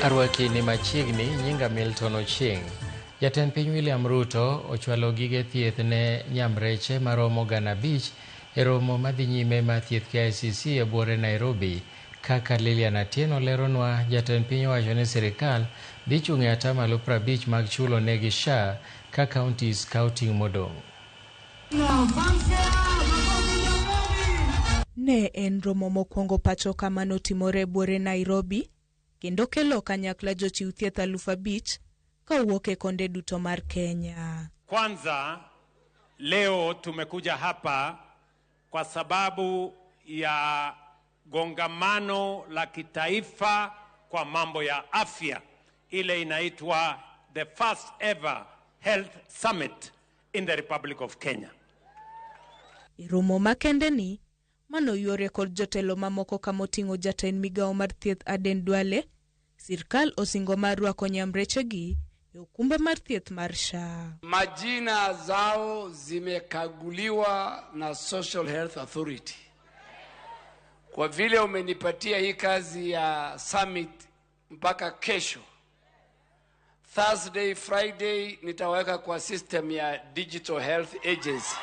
Arwaki ni machiegni, nyinga Milton Ochieng'. Jatend piny William Ruto ochwalo gige thieth ne nyamreche maromo 5,000 e romo madhi nyime mar thieth KICC e buore Nairobi. Kaka Lilian Atieno leronwa, jatend piny owacho ni sirikal dhi chung' e 50% mag chulo negi SHA ka counties kawo ting' modong'. Ne en romo mokwongo pacho kama notimore e buore Nairobi kendo kelo kanyakla jochiw thieth 5,000 kowuok e konde duto mar Kenya. Kwanza leo tumekuja hapa kwa sababu ya kongamano la kitaifa kwa mambo ya afya, ile inaitwa the first ever health summit in the Republic of Kenya. E romo makende ni manoyuore kod jotelo mamoko kamoting'o jatend migawo mar thieth Aden Duale, sirkal osingo mar rwako nyamrechegi e okumba mar thieth mar SHA. Majina zao zimekaguliwa na Social Health Authority. Kwa vile umenipatia hii kazi ya summit mpaka kesho Thursday, Friday nitaweka kwa system ya Digital Health Agency.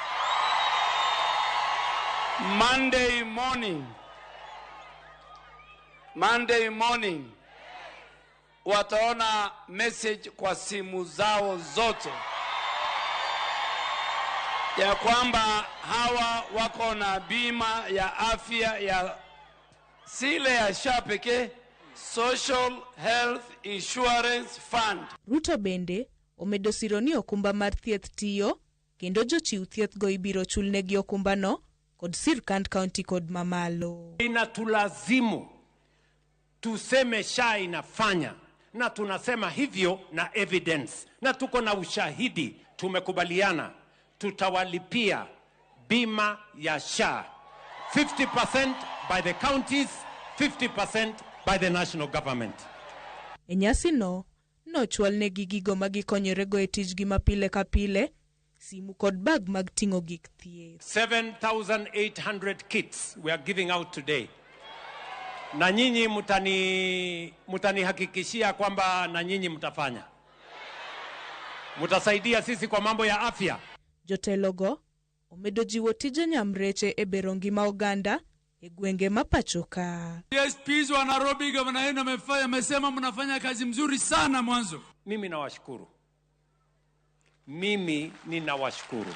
Monday morning, Monday morning wataona message kwa simu zao zote ya kwamba hawa wako na bima ya afya ya sile ya SHA pekee, Social Health Insurance Fund. Ruto bende omedo siro ni okumba mar thieth tiyo kendo jochiw thieth go ibiro chulnegi okumbano kod sirkand kaunti kod mamalo. Inatulazimu tuseme SHA inafanya, na tunasema hivyo na evidence, na tuko na ushahidi. Tumekubaliana tutawalipia bima ya SHA 50% by the counties, 50% by the national government. E nyasi no, nochwalnegi gigo ma gikonyorego e tijgi ma pile ka pile, simu kod bag mag ting'o gik thieth. 7,800 kits we are giving out today. Na nyinyi mtanihakikishia kwamba na nyinyi mtafanya. Mtasaidia sisi kwa mambo ya afya. Jotelogo omedo jiwo tije nyamreche e bero ngima oganda e gwenge ma pacho ka. DSPs wa Nairobi, gavana yenu amesema mnafanya kazi mzuri sana mwanzo. Mimi nawashukuru. Mimi ninawashukuru.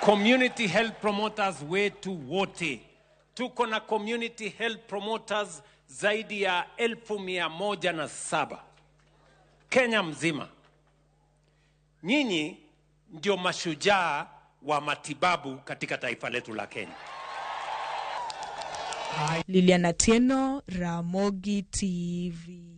Community health promoters wetu wote. Tuko na community health promoters zaidi ya 107,000 Kenya mzima. Nyinyi ndio mashujaa wa matibabu katika taifa letu la Kenya. Lilian Atieno, Ramogi TV.